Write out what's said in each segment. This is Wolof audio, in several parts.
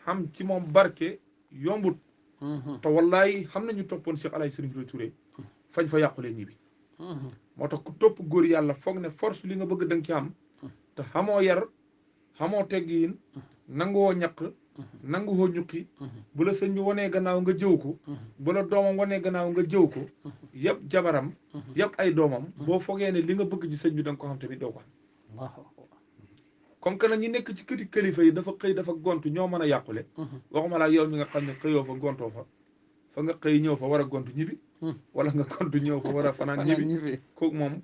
xam ci moom barke yombut te wallaay xam nañu toppoon Cheikh Alaaji Sëriñ Touré fañ fa yàqulee ñibbi moo tax ku topp góor yàlla foog ne force li nga bëgg da nga ci am te xamoo yar xamoo teggiin nanguwoo ñaq nanguwoo ñukki bu la sëñ bi wanee gannaaw nga jëw ko bu la doomam wanee gannaaw nga jëw ko yëpp jabaram yëpp ay doomam boo fogee ne li nga bëgg ci sëñ bi da nga ko xam tamit doo ko xam comme que nag ñi nekk ci këti kilifa yi dafa xëy dafa gontu ñoo mën a yàqule waxuma laa yow mi nga xam ne xëyoo fa gontoo fa nga xëy ñëw fa war a gontu ñibbi wala nga gontu ñëw fa war a fanaan ñibbi kooku moom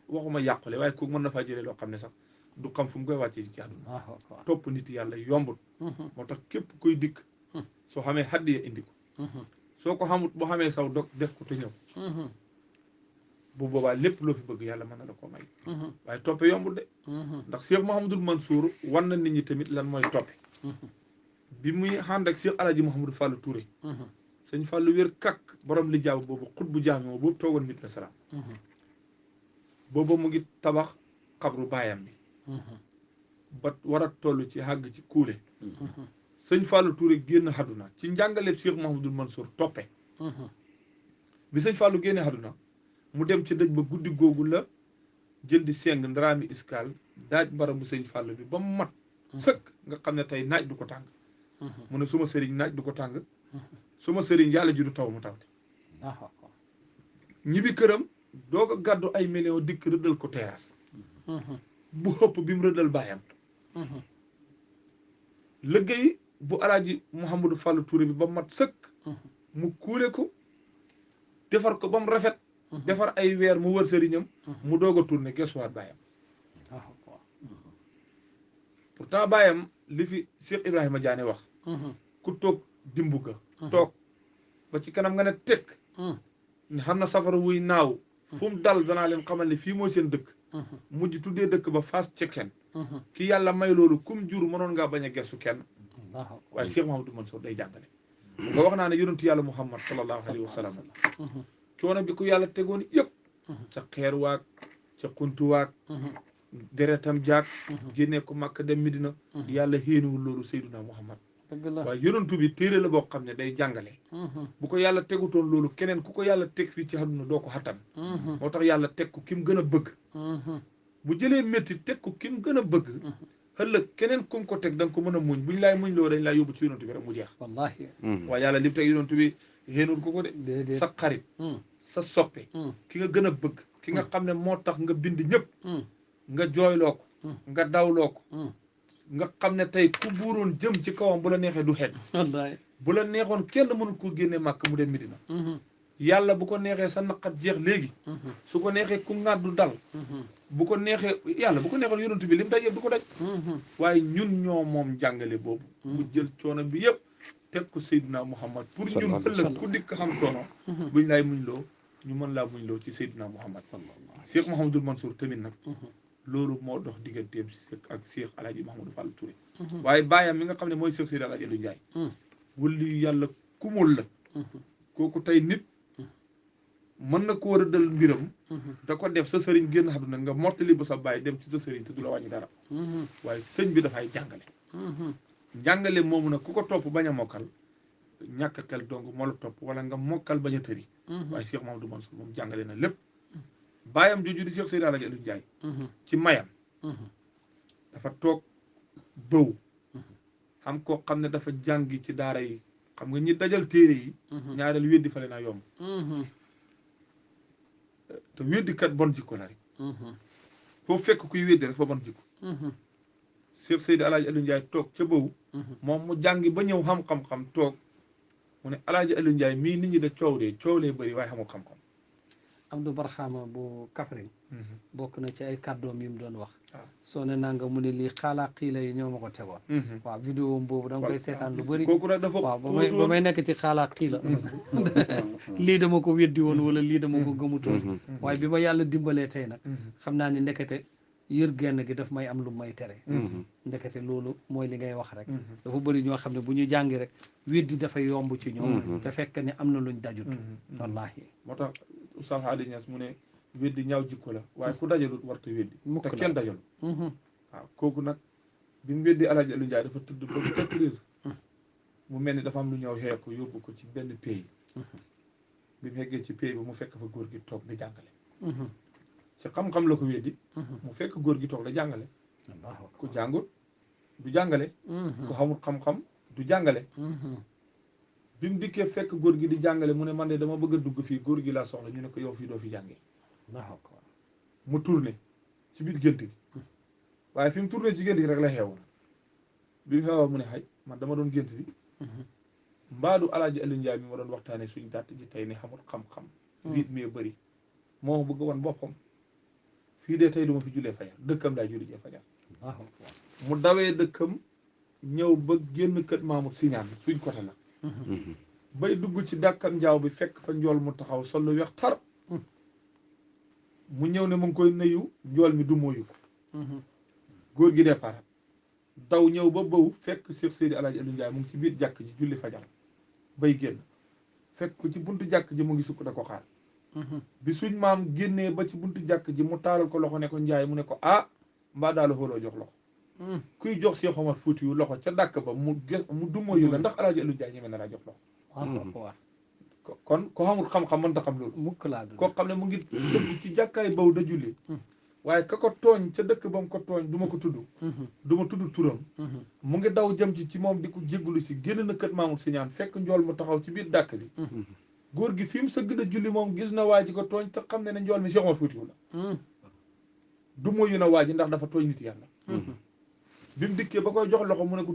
waxuma yàqule waaye kooku mën na faa jëlee loo xam ne sax du xam fu mu koy wàccee ci àdduna topp nit yàlla yombut moo tax képp koy dikk soo xamee xaddiya indi ko soo ko xamut boo xamee saw dog def ko te ñëw bu boobaa lépp loo fi bëgg yàlla mën na la ko may waaye toppe yombut de ndax Cheikh Mouhamadul Mansour wan na nit ñi tamit lan mooy toppe bi muy ànd ak Cheikh Alaaji Mouhamadou Fallou Touré sëñ Fallou wér kakk borom li jaaw boobu xut bu jaami moo boobu toogoon mit la salaam booba mu ngi tabax xabru baayam bi ba war a toll ci àgg ci kuule sëñ Fallou Touré génn àdduna ci njàngaleeb Cheikh Mouhamadul Mansour toppe bi sëñ Fallou génne àdduna mu dem ci dëj ba guddi googu la jël di seng ndaraami iskal daaj barabu sëñ Fallou bi ba mu mat sëkk nga xam ne tey naaj du ko tàng mu ne suma sëriñ naaj du ko tàng suma sëriñ yàlla ji du taw mu tawte ñibbi këram doog a gàddu ay millions dikk rëddal ko terrasse bu xëpp bi mu rëddal baayam liggéey bu alaaji Mouhamadou Fallou Touré bi ba mat sëkk mu kuule ko defar ko ba mu rafet defar ay weer mu wër sëriñam mu doog a tourné gesuwaat baayam pourtant baayam li fi Cheikh Ibrahima Diané wax ku toog dimbu ga toog ba ci kanam nga ne tekk ne xam na safara wuy naaw fu mu dal danaa leen xamal ne fii mooy seen dëkk mujj tuddee dëkk ba Fass Cekkeen ki yàlla may loolu kum jur mënoon ngaa bañ a gestu kenn waaye Cheikh Mouhamadou Mansour day jàngale nga wax naa ne yonentu yàlla Muhammad sallallahu alayhi wa sallam coono bi ku yàlla tegoon yëpp ca xeer waag ca xuntu waag deretam jaag génnee ko Makka dem Medina yàlla xéenuwul loolu Seyduna Muhammad waaye yonentu bi téere la boo xam ne day jàngale bu ko yàlla tegutoon loolu keneen ku ko yàlla teg fii ci àdduna doo ko xattan moo tax yàlla teg ko ki mu gën a bëgg bu jëlee métti teg ko ki mu gën a bëgg ëllëg keneen kum ko teg da nga ko mën a muñ buñ laay muñ loo dañ laa yóbbu ci yonentu bi rek mu jeex wallaahi waaye yàlla li mu teg yonentu bi xéenul ko de sa xarit sa soppe ki nga gën a bëgg ki nga xam ne moo tax nga bind ñëpp nga jooyloo ko nga dawloo ko nga xam ne tey ku buuroon jëm ci kawam bu la neexee du xeet bu la neexoon kenn mënul ko génne màkk mu dem Medina yàlla bu ko neexee sa naqat jeex léegi su ko neexee ku ngàddu dal bu ko neexee yàlla bu ko neexoon yonent bi lim daj yëpp du ko daj waaye ñun ñoo moom jàngale boobu mu jël coono bi yëpp teg ko Seydina Muhammad pour ñun ëllëg ku dikk xam coono buñ laay muñ loo ñu mën laa muñ loo ci Seydina Muhammad Cheikh Mouhamadoul Mansour tamit nag loolu moo dox digganteem ak Cheikh Alaaji Mouhamadou Fallou Touré waaye baayam mi nga xam ne mooy Cheikh Seydi Alaaji Aliou Ndiaye wali yàlla kumul la kooku tey nit mën na koo rëddal mbiram da ko def sa sëriñ génn àdduna nga mottali ba sa baay dem ci sa sëriñ te du la wàññi dara waaye sëñ bi dafay jàngale jàngale moomu nag ku ko topp bañ a mokkal ñàkk xel dong moo la topp wala nga mokkal bañ a tëri waaye Cheikh Mouhamadou Mansour moom jàngale na lépp baayam jooju di Cheikh Seydi Alaaji Aliou Ndiaye ci mayam dafa toog bëw xam koo xam ne dafa jàngi ci daara yi xam nga ñi dajal téere yi ñaareel weddi fale naa yomb te weddi kat bon jikko la rek foofu fekk kuy weddi rek fa bon jikko Cheikh Seydi Alaaji Aliou Ndiaye toog ca bëw moom mu jàngi ba ñëw xam-xam toog mu ne Alaaji Aliou Ndiaye mii nit ñi da coow lee bëri waaye xamul xam-xam Abdou Barxaama bu Kaffrine bokk na ci ay kàddoom yi mu doon wax soo ne nanga mu ne lii xaalaa xiila yi ñoo ma ko tegoon waaw vidéo boobu da nga koy seetaan lu bëri kooku nag dafa waaw ba may nekk ci xaalaa xiila lii dama ko weddi woon wala lii dama ko gëmutoon waaye bi ma yàlla dimbalee tey nag xam naa ni ndekete yër genn gi daf may am lu may tere ndekete loolu mooy li ngay wax rek dafa bëri ñoo xam ne bu ñu jàngi rek weddi dafay yomb ci ñoom te fekk ne am na luñ dajut wallaahi moo tax Oustaz Hady Niass mu ne weddi ñaaw jikko la waaye ku dajalut warta weddi te kenn dajalu waaw kooku nag bi mu weddi Alaaji Aliou Ndiaye dafa tudd ba 4 heures mu mel ni dafa am lu ñëw xeex ko yóbbu ko ci benn pays bi mu eggee ci pays bi mu fekk fa góor gi toog di jàngale ci xam-xam la ko weddi mu fekk góor gi toog di jàngale ku jàngut du jàngale ku xamul xam-xam du jàngale bi mu dikkee fekk góor gi di jàngale mu ne man de dama bëgg a dugg fii góor gi laa soxla ñu ne ko yow fii doo fi jàngee mu tourné ci biir gént gi waaye fi mu tourné ci gént gi rek la xeewoon bi mu xeewoo mu ne xay man dama doon gént di mbaadu alaaji Aliou Ndiaye mi ma doon waxtaane suñ dàtt ji tey ni xamul xam-xam wiit mee bëri moo bëgg woon boppam fii de tey duma fi jullee fajar dëkkam daa julli jee fajar mu dawee dëkkam ñëw ba génn kër Mamour Siñaan suñ côté la bay dugg ci dàkkam njaaw bi fekk fa njool mu taxaw sol lu weex tar mu ñëw ne mu ngi koy nuyu njool mi du mooyu ko góor gi départ daw ñëw ba bëw fekk Cheikh Seydi Alaaji Aliou Ndiaye mu ngi ci biir jàkk ji julli fajar bay génn fekk ko ci buntu jàkk ji mu ngi sukk da ko xaar bi suñ maam génnee ba ci buntu jàkk ji mu taalal ko loxo ne ko Ndiaye mu ne ko ah mbaa daal xooloo jox loxo kuy jox Cheikh Omar Fouti yu loxo ca dàkk ba mu dumóoyu la ndax Alaaji Aliou Ndiaye ñeme na laa jox loxo kon ko xamul xam-xam mënta xam loolu mukk laa koo xam ne mu ngi sëgg ci jàkkaay baw da julli waaye ka ko tooñ ca dëkk ba mu ko tooñ du ma ko tudd du ma tudd turam mu ngi daw jëm ci moom di ko jéggulu si génn na kër Mamour Siñaan fekk njool mu taxaw ci biir dàkk bi góor gi fi mu sëgg da julli moom gis na waa ji ko tooñ te xam ne njool mi Cheikh Omar Foutiyou la du moyu na waa ji ndax dafa tooñ nit yàlla bi mu dikkee ba koy jox loxo mu ne ko